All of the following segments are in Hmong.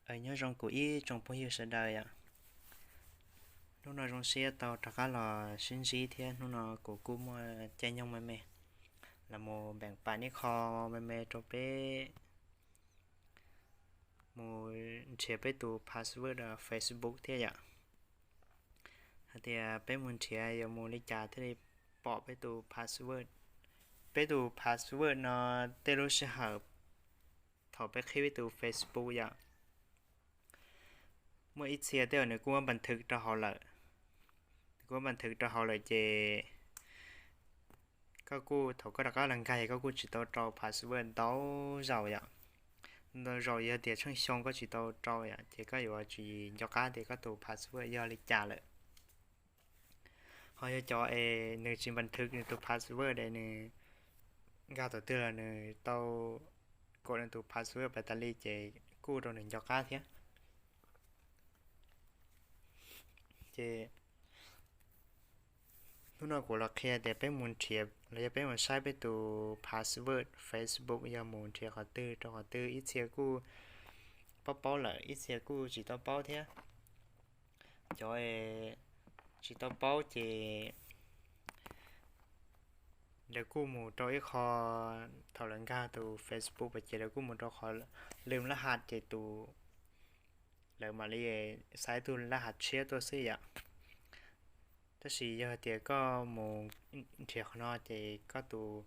Nyob zoo kuv ib tsoom phooj ywg sawv daws yom. Hnub no zoo siab tau rov qab los sib ntsib thiab, hnub no kuv kuj muaj caij nyoog me me los mus npeem pam ib qho me me rau peb mus nrhiav peb tus password Facebook thiab yom. Hais tias peb mus nrhiav yuav mus li cas thiaj li pom peb tus password. Peb tus password no tej lub sij hawm thaum peb qhib peb tus Facebook yom, muaj ib txhia tej uas nws kuj muab npas thwm rau hauv lawm. Nws kuj muab npas thwm rau hauv lawm ces koj kuj thaum koj rov qab los nkag ces koj kuj tsis tau rau password ntau zaus yom. Ntau zaus yog tias tsheej xyoo koj tsis tau rau yom, ces koj yuav tsis nco qab tias koj tus password yog li cas lawm. Ho yog cov es nws tsis npas thwm nws tus password es nws nkag thaum twg los nws tau kom nws tus password pas tas li ces kuj rau nws nco qab thiab. Ces hnub no kuv los qhia tias peb mus nrhiav los yog peb mus saib peb tus password Facebook yog mus nrhiav qhov twg rau qhov twg. Ib txhia kuj paub paub lawm, ib txhia kuj tsis tau paub thiab. Cov tsis tau paub ces lawv kuj mus rau ib qho, thaum lawv nkag tus Facebook ces lawv kuj mus rau qhov lwm lab has ces tus, lawv mam li xa ib tug lab has tshiab tuaj xwb yom. Tab sis yog tias koj mus nrhiav qhov no ces koj tus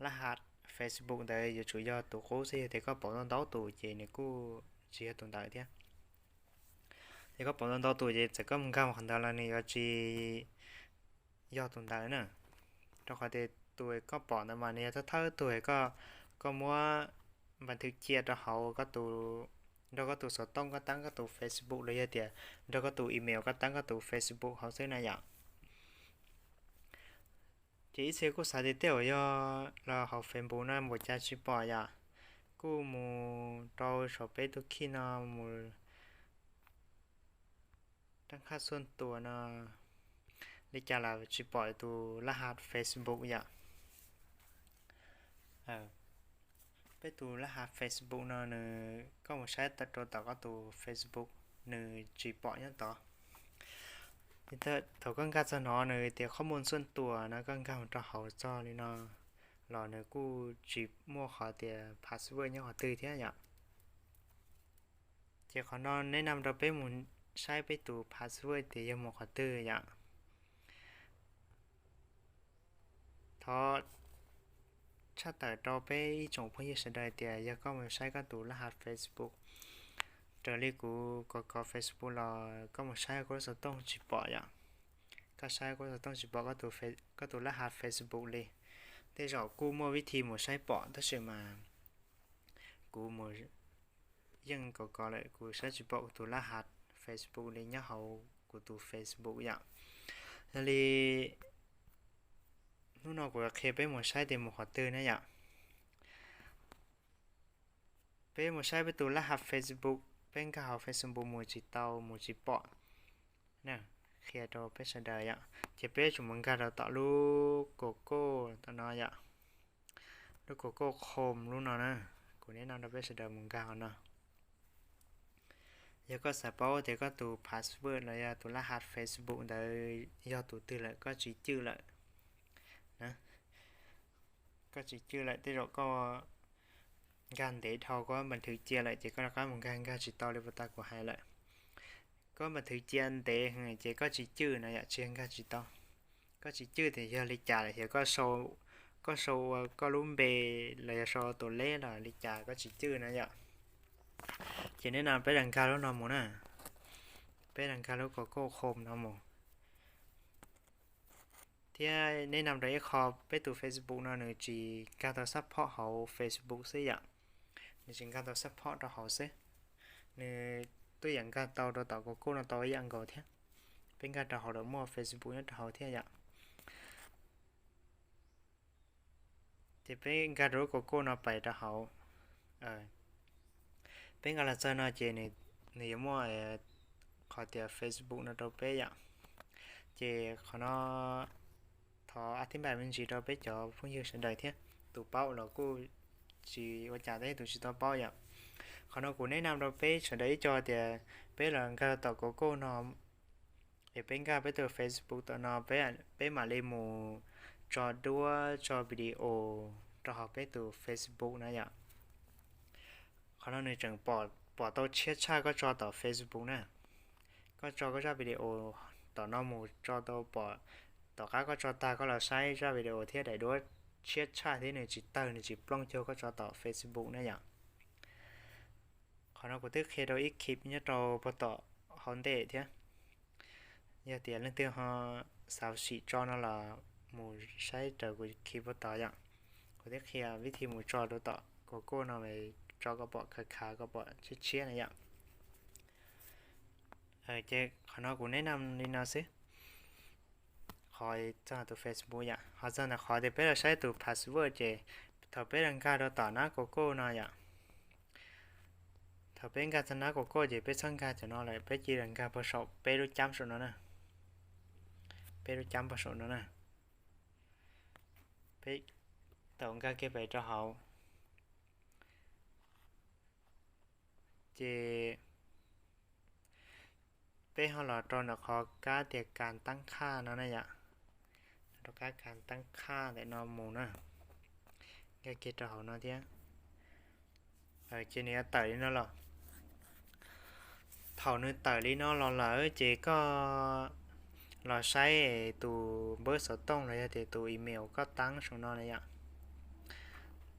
lab has Facebook ntawd yuav tsum yog tus qub xwb, yog tias koj pauv ntau ntau tus ces nws kuj tsis yog tus ntawd thiab. Ces koj pauv ntau ntau tus ces txawm koj mus nkag qhov ntawd los nws yuav tsis yog tus ntawd na. Rau qhov tias tus koj pom ntawd mas nws yog thawj thawj tus koj, koj muab npas thwm cia rau hauv koj tus, nrog koj tus xov tooj koj tab koj tus Facebook los yog tias nrog koj tus email koj tab koj tus Facebook hauv xwb na yom. Ces ib txhia kuj xav tias tej zaum yog los hauv Facebook no npaum cas tsis pom yom. Kuj mus rau saum peb tus khij no mus rab qhaj xuaj tuas no li cas los tsis pom tus lab has Facebook yom. Peb tus lab has Facebook no nws, koj mus saib rau tom koj tus Facebook nws tsis pom nyob tod. Thaum koj nkag txog no nws tias qhov muaj xuaj tuas no koj nkag mus rau hauv txog li no los nws kuj tsis muaj qhov tias password nyob qhov twg thiab yom. Ces qhov no neb nam rau peb mus saib peb tus password tias yog mus qhov twg yom. Thov tshaj tawm rau peb ib tsoom phooj ywg sawv daws tias yog koj mus saib koj tus lab has Facebook raws li kuv kov kov Facebook los koj mus saib koj lub xov tooj tsis pom yom. Koj saib koj lub xov tooj tsis pom koj tus lab has Facebook li. Tej zaum kuj muaj vib thi mus saib pom tab sis mas kuv mus yeej kov kov lawm kuv saib tsis pom kuv tus lab has Facebook li nyob hauv kuv tus Facebook yom. Yog li hnub no kuv qhia peb mus saib tias mus qhov twg na yom. Peb mus saib peb tus lab has Facebook, peb nkag hauv Facebook mus tsis tau mus tsis pom. Qhia rau peb sawv daws yom, ces peb yuav tsum mus nkag rau tom lub kaum kauj tom no yom. Lub kaum kauj Chrome lub no na, kuv neb nam rau peb sawv daws mus nkag hauv no. Yog koj xav paub tias koj tus password los yog tus lab has Facebook ntawd yog tus twg lawm koj tsis cwj lawm, koj tsis cwj lawm tej zaum koj nkag ntev dhau koj npas thwm cia lawm ces koj rov qab mus nkag nkag tsis tau li puas tas kuv hais lawm. Koj npas thwm cia ntev ces koj tsis cwj no yom, tsis nkag tsis tau. Koj tsis cwj tias yog li cas lawm, yog koj sau ua koj lub npe los yog sau tus leb los li cas koj tsis cwj na yom. Ces neb nam peb lam nkag lub no mus na, peb lam nkag lub kaum kauj Chrome no mus. Thiab neb nam rau ib qho peb tus Facebook no nws tsis nkag tau support hauv Facebook xwb yom. Nws tsis nkag tau support rau hauv xwb. Nws tuaj yeem nkag tau rau tom kaum kauj no tau ib yam nkaus thiab. Peb nkag rau hauv lawm muaj Facebook nyob rau hauv thiab yom. Ces peb nkag rau lub kaum kauj no pais rau hauv. Peb nkag los txog no ces nws yuav muaj qhov tias Facebook no rau peb yom. Ces qhov no thov a thib npam me ntsis rau peb cov phooj ywg sawv daws thiab, tus paub los kuj tsis ua cas thiab tus tsis tau paub yom. Qhov no kuv neb nam rau peb sawv daws ib co tias peb los nkag tom Google no, es peb nkag peb tus Facebook tom no, peb mam li mus tso duab tso video rau hauv peb tus Facebook na yom. Qhov no nws tseem pom tau tshiab tshaj koj tso tom Facebook na. Koj tso koj zaj video tom no mus tso tau pom, tom qab koj tso tag koj los saib zaj video thiab daim duab tshiab tshaj thiab nws tsis tawg nws tsis plooj cuag koj tso tom Facebook na yom. Qhov no kuv twb qhia rau ib khib nyob rau puag tom hauv ntej thiab. Yog tias leej twg ho xav sim tso no los mus saib raws kuv khib puag tod yom. Kuv twb qhia vib thi mus tso rau tom Google no, tso kom pom khav khav kom pom tshiab tshiab na yom. Ces qhov no kuv neb nam li no xwb. Qhov txog tus Facebook yom, ho txog ntawm qhov tias peb los saib tus password ces thaum peb los nkag rau tom nab Google no yom, thaum peb nkag txog nab Google ces peb txhob nkag cov no lawm, peb cia li nkag puag saum peb lub cab saum no na. Peb lub cab puag saum no na. Peb tau nkag kiag pem rau hauv ces peb ho los rau ntawm qhov kab tias kas tab qhaj no na yom. Rau kab kas tab qhaj ntawm no mus na. Nkag kiag rau hauv no thiab. Ces nws yuav tawm li no los. Thaum nws tawm li no los lawm ces koj los saib tus npawb xov tooj los yog tias tus email koj tab saum no na yom.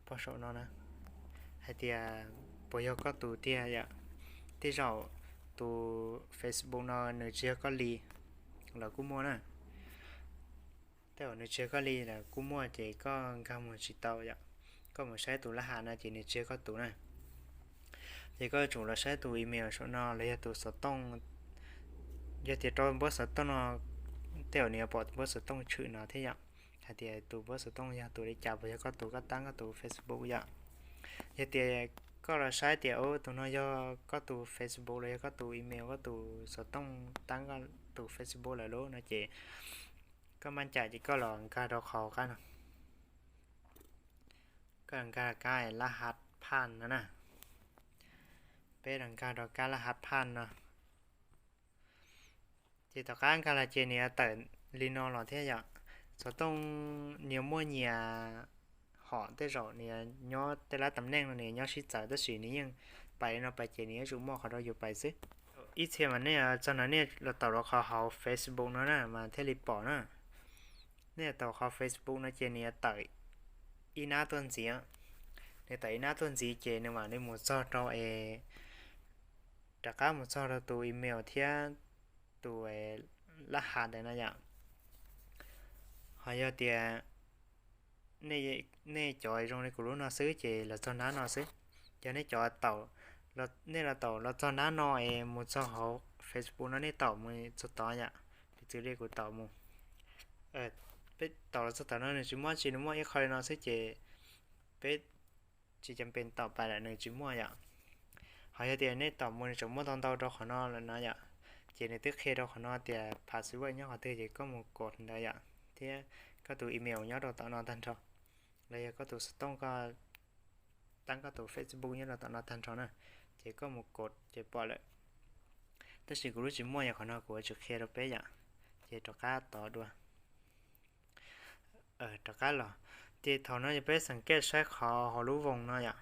Puag saum no na, hais tias puas yog koj tus tiag yom. Tej zaum tus Facebook no nws tsis yog koj li los kuj muaj na. Tej zaum nws tsis yog koj li los kuj muaj ces koj nkag mus tsis tau yom. Koj mus saib tus lab has no ces nws tsis yog koj tus na. Ces koj yuav tsum los saib tus email saum no los yog tus xov tooj. Yog tias rau npawb xov tooj no, tej zaum nws yuav pom tus npawb xov tooj tshwm no thiab yom. Hais tias tus npawb xov tooj yog tus li cas, puas yog koj tus koj tab koj tus Facebook yom. Yog tias koj los saib tias tus no yog koj tus Facebook los yog koj tus email koj tus xov tooj tab koj tus Facebook lawm lub no ces koj maj cam ces koj los nkag rau qhov qab no. Koj nkag kab lab has phaj no na. Peb los nkag rau kab lab has phaj no. Ces tom qab nkag los ces nws yuav tawm li no los thiab yom. Xov tooj nws muaj nyias hom, tej zaum nws nyob tej lab tam neej no nws nyob sib txawv tab sis nws yeej pais li no pais ces nws yuav tsum muaj qhov rau yus pais xwb. Ib txhia mas nej txog no nej los taum rau qhov hauv Facebook no na mas thiaj li pom na. Nej taum qhov Facebook no ces nws yuav tawm ib nab tuaj ntxiv. Nws tawm ib nab tuaj ntxiv ces nws mam li mus txog rau es rov qab mus txog rau tus email thiab tus lab has ntawd no yom. Ho yog tias nej cov zoo li kuv lub no xwb ces los txog nab no xwb. Yog nej cov, nej los taum los txog nab no es mus txog hauv Facebook no nej taum mus txog tod yom. Piv txwv li kuv taum mus, peb taum los txog tom no nws tsis muaj tsi, nws muaj ib qho li no xwb ces peb tsis cam pes taum pais lawm nws tsis muaj yom. Ho yog tias nej taum mus nws tseem muaj ntau ntau rau qhov no lawm no yom, ces nws twb qhia rau qhov no tias password nyob qhov twg ces koj mus kos ntawd yom, thiab koj tus email nyob rau tom no tag nrho, los yog koj tus xov tooj koj tab koj tus Facebook nyob rau tom no tag nrho na, ces koj mus kos ces pom lawm. Tab sis kuv lub tsis muaj yom, qhov no kuv yuav tsis qhia rau peb yom, ces rov qab tod dua. Rov qab los, ces thaum no yog peb xeem kej saib qhov hauv lub voos no yom.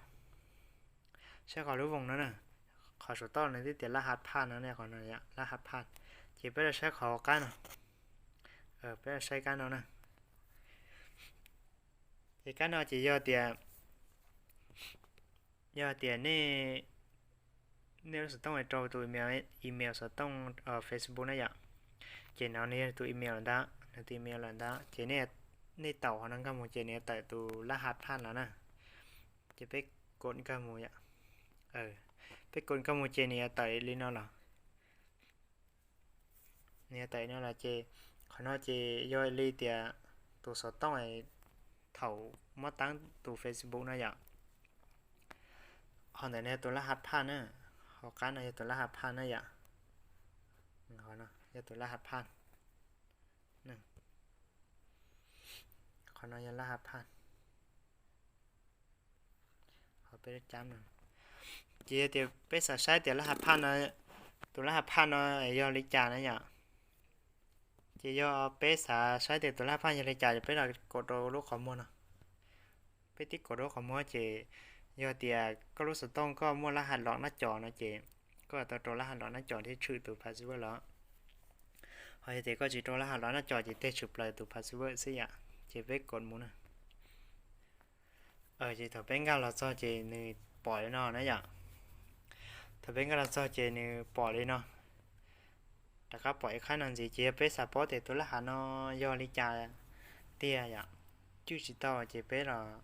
Saib qhov lub voos no na, qhov saum toj no twb tias lab has phaj no ne, qhov no lab has phaj. Ces peb los saib qhov hauv qab no, peb los saib kab no na. Ces kab no ces yog tias, yog tias nej lub xov tooj rau tus email, email xov tooj, Facebook na yom, ces no nws yog tus email lawm ntag, nws tus email lawm ntag ces nej taum qhov no nkag mus ces nws yuav tawm tus lab has phaj los na. Ces peb kos nkag mus yom, peb kos nkag mus ces nws yuav tawm li no los. Nws yuav tawm li no los ces qhov no ces yog li tias tus xov tooj thaum muab tab tus Facebook no yom. Qhov ntawm no yog tus lab has phaj na, hauv qab no yog tus lab has phaj na yom. Yog tus lab has phaj. Qhov no yog lab has phaj. Qhov peb lub cab no. Ces yog tias peb xav saib tias lab has phaj no, tus lab has phaj no yog li cas na yom. Ces yog peb xav saib tias tus lab has phaj yog li cas ces peb los kos rau lub qhov muag no. Peb tib kos rau lub qhov muag ces yog tias koj lub xov tooj koj muaj lab has los nab cos no ces koj tau rau lab has los nab cos thiab tshwm tus password los. Ho yog tias koj tsis rau lab has los nab cos ces tej tshwm plaws tus password xwb yom. Ces peb kos mus na. Ces thaum peb nkag los txog ces nws pom li no na yom. Thaum peb nkag los txog ces nws pom li no, rov qab pom ib qhab no ntxiv. Ces yog peb xav paub tias tus lab has no yog li cas tiag yom, tshwm tsis tau ces peb los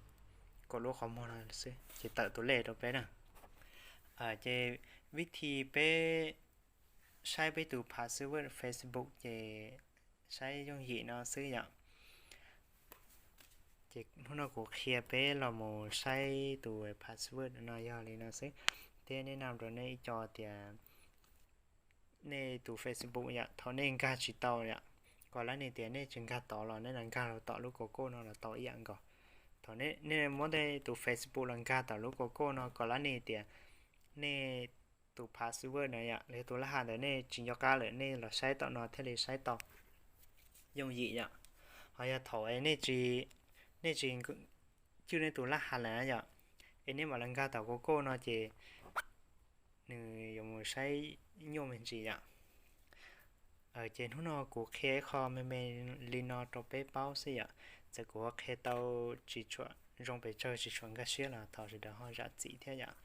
kos lub qhov muag no xwb ces tawm tus lej rau peb na. Ces vib thi peb saib peb tus password Facebook ces saib yooj yim no xwb yom. Ces hnub no kuv qhia peb los mus saib tus password no yog li no xwb. Thiab nej nug rau nej ib co tias nej tus Facebook yom, thaum nej nkag tsis tau yom, kom lab nis tias nej tsis nkag tod los nej los nkag los tom lub Google no los tau ib yam nkaus. Thaum nej muab nej tus Facebook los nkag tom lub Google no kom lab nis tias nej tus password na yom, los yog tus lab has ntawd nej tsis nco qab lawm, nej los saib tom no thiaj li saib tau yooj yim yom. Ho yog thaum nej tsis, nej tsis cwj nej tus lab has lawm yom, es nej mam los nkag tom Google no ces nws yuav mus saib nyuaj me ntsis yom. Ces hnub no kuv qhia ib qho me me li no rau peb paub xwb yom. Txawm kuv qhia tau tsis tshua zoo pes tsawg, tsis tshua nkag siab los thov sawv daws ho zam txim thiab yom.